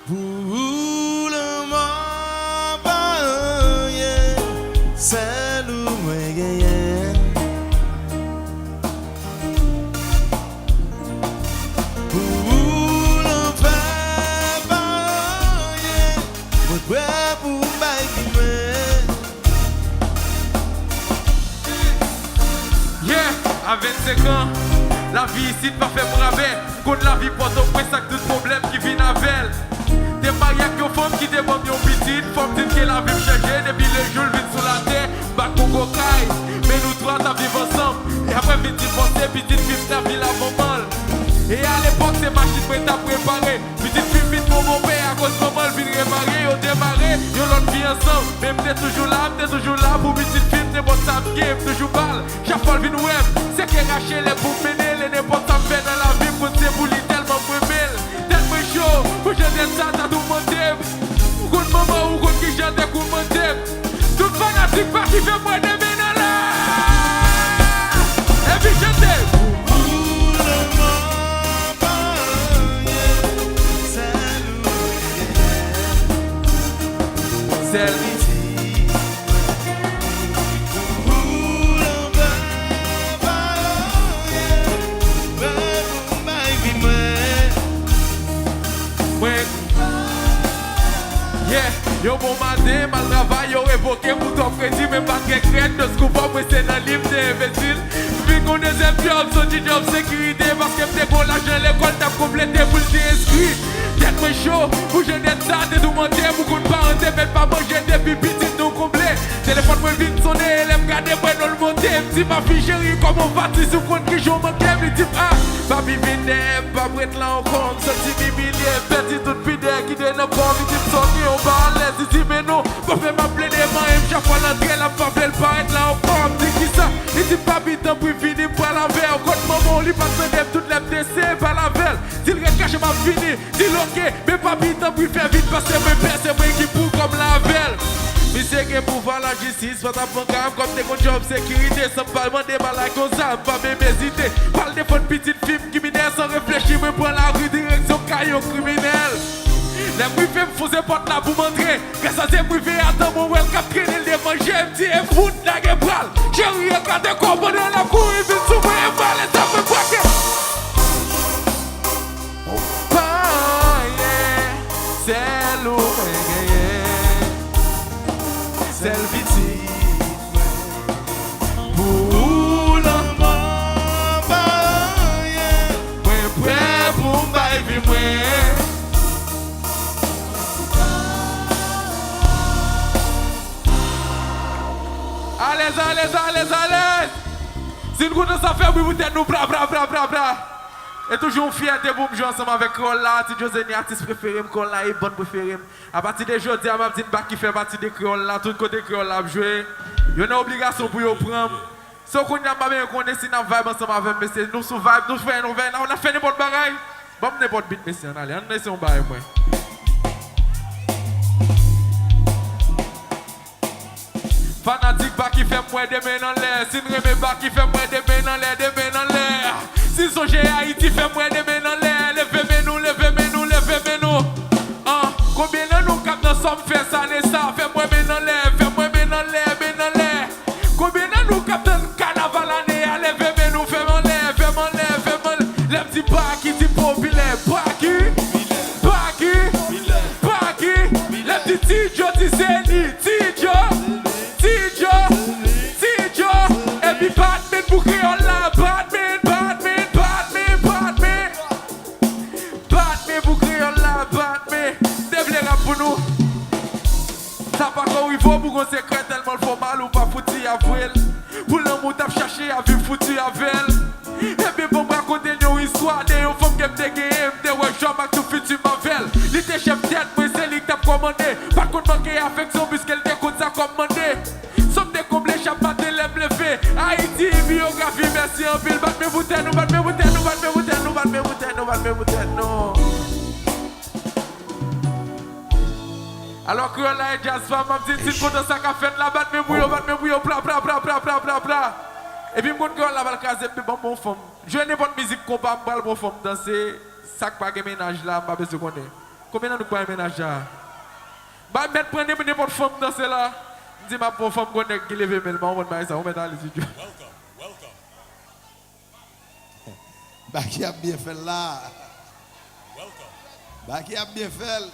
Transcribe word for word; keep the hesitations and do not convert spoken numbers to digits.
Pou ou lanmò pa anyen, sèl ou mwen genyen. Pou ou lanfè pa anyen, mwen prè pou m bay vi mwen. Yeah, a vennsenk an, lavi isit pa fè m rabè. M konn lavi Pòtoprens ak tout pwoblèm ki vin avè l. Te marye ak yon fanm ki te ban m yon pitit. Fò m di n ke lavi m chanje depi le jou l vin sou latè. M pa t gon gwo kay, men nou twa t ap viv ansanm. E apre m vin divorse, pitit fi m t ap viv la manman l. E alepòk, se machin mwen t ap repare. Pitit fi m vin bon bonpè akoz manman l vin remare. Yo demare yon lòt vi ansanm. Men m te toujou la, m te toujou la pou pitit fi m. Nenpòt sa m gen, m toujou ba l. Chak fwa l vin wè m, se ke rache lè pou m mennen l. E nenpòt sa m fè nan lavi m, konn se pou li tèlman m renmen l. Tèt mwen cho, pou jan tèt sa ta toumante m. Ou konn manman, ou konn kijan te koumante m. Tout fanatik pa ki fè m wè demen nan lè. Epi chante. Pou lanmò pa anyen, sèl ou genyen. Sèl pitit. Pou lanmò pa anyen, prè pou m bay vi mwen. Mwen. Yeah, yon bon maten, m al travay, yo revoke m pou twòp kredi, men m pa t regrèt, de skou pa mwen se nan li m te envesti l. M vin gon dezyèm djòb, soti djòb sekirite, paske m te gon lajan lekòl t ap konplete pou l te enskri. Tèt mwen cho, pou jan tèt sa te toumante m, ou konn paran te mèt pa manje depi pitit nou konble. Telefòn mwen vin sonnen, e lè m gade, m wè non l monte. M di, "Mafi cheri, kòman w pati, si w konn kijan w manke m?" Li di m, "Ah, papi vin dèyè m, pa p ret la ankò." M santi m imilye, m pèdi tout pidè ki te nan kò m. Li di m, "Sa w gen, w pa alèz?" Li di, "Men non, pa fè m ap plede manyen m chak fwa l antre la, m pa vle l parèt la ankò." M di, "Kisa?" Li di m, "Papi, tanpri vini, m pral avè w." Kot manman w, li pa t tande m tout lè m te eseye pale avè l. Di l ret kache, m ap vini. Di l oke, men papi, tanpri fè vit, paske mwen pè, se mwen ki pou kòm l avè l. Misye gen pouvwa lajistis, pa t ap pran ka m kòm te gon djòb sekirite, san m pa mande m al ak yon zam, m pa menm ezite. Pral defann pitit fi m ki minè, san reflechi, mwen pran lari direksyon kay yon kriminèl. Lè m rive, m fouze pòt la pou m antre. Gras a Dye, m rive atan, mwen wè l k ap trennen l devan je m, di, "E fout, lage bra l." Cheri eklate kò pandan l ap kouri vin sou mwen, e m rale zam mwen brake. Pa anyen, sèl ou mwen genyen. Sèl pitit mwen. Pou ou lanmò pa anyen. Mwen prè pou m bay vi mwen. Alèz, alèz, alèz, alèz. Si n kontan sa, fè bri pou tèt nou, bra, bra, bra, bra, bra. E toujou yon fyète pou m jwe ansanm avèk Kreyòl la, Ti Jozeni, atis prefere m, Kreyòl la e bann prefere m. Apati de jodi a, m ap di n Baky fè pati de Kreyòl la, tout kote Kreyòl la ap jwe. Yo nan obligasyon pou yo pran m. So kounye a m pa bezwen konnen si n ap vibe ansanm avè m, mesye. Nou sou vibe, nou fè, nou fè, n ap fè nenpòt bagay. Ban m nenpòt beat, mesye, ann ale. Ann eseye yon bagay mwen. Fanatik Baky fè m wè de men anlè. Si n renmen Baky fè m wè de men anlè, de men anlè. Si n sonje Ayiti fè m wè de men anlè. Leve men nou, leve men nou, leve men nou. An, konbyen nan nou k ap nan sòm fè sa de sa? Fè m wè men anlè, fè m wè men anlè, men anlè. Konbyen nan nou k ap tann kanaval ane a? Leve men nou, fè m anlè, fè m anlè, fè m anlè. Lè m di Baky, di popilè. Baky, Baky, Baky. Lè m di Ti Djo, di Zeni, Ti Djo, Ti Djo, Ti Djo. Epi bat men pou Kreyòl la, bat men, bat men, bat men, bat men. Bat men pou Kreyòl la, bat men. Te vle rap pou nou. Sa pako rive w pou gon sekrè, tèlman l fè w mal ou pa fouti avwe l. Pou lanmou w t ap chache a viv fouti avè l. Ebyen ban m rakonte n yon istwa de yon fanm ke m te genyen, m te wè jòm ak tout fiti m avè l. Li te chèf tèt mwen, se li k t ap kòmande. Pa t konn manke afeksyon, piske l te konn sa kòm mande. Sòm te konble chak maten lè m leve. Ayiti, biyografi, mèsi anpil. Bat men pou tè nou, bat men pou tè nou, bat men pou tè nou, bat men pou tè nou, bat men pou tè nou. Alò, Kreyòl la e djaz pa m, m ap di n si n kontan sa k ap fèt la, bat men pou yo, bat men pou yo, pla, pla, pla. Epi m konn Kreyòl la pral kraze m, men ban m yon fanm. Jwe nenpòt mizik konpa, m pral ba w fanm danse. Sa k pa gen mennaj la, m pa bezwen konnen. Konbyen nan nou k bay mennaj la? M pa mèt pran nenp-, nenpòt fanm danse la. M di m ap pran fanm, gon nèg ki leve men l, m pa konprann bagay sa, ou mèt ale, Djidjo. Baki ap byen fè l la. Baki ap byen fè l.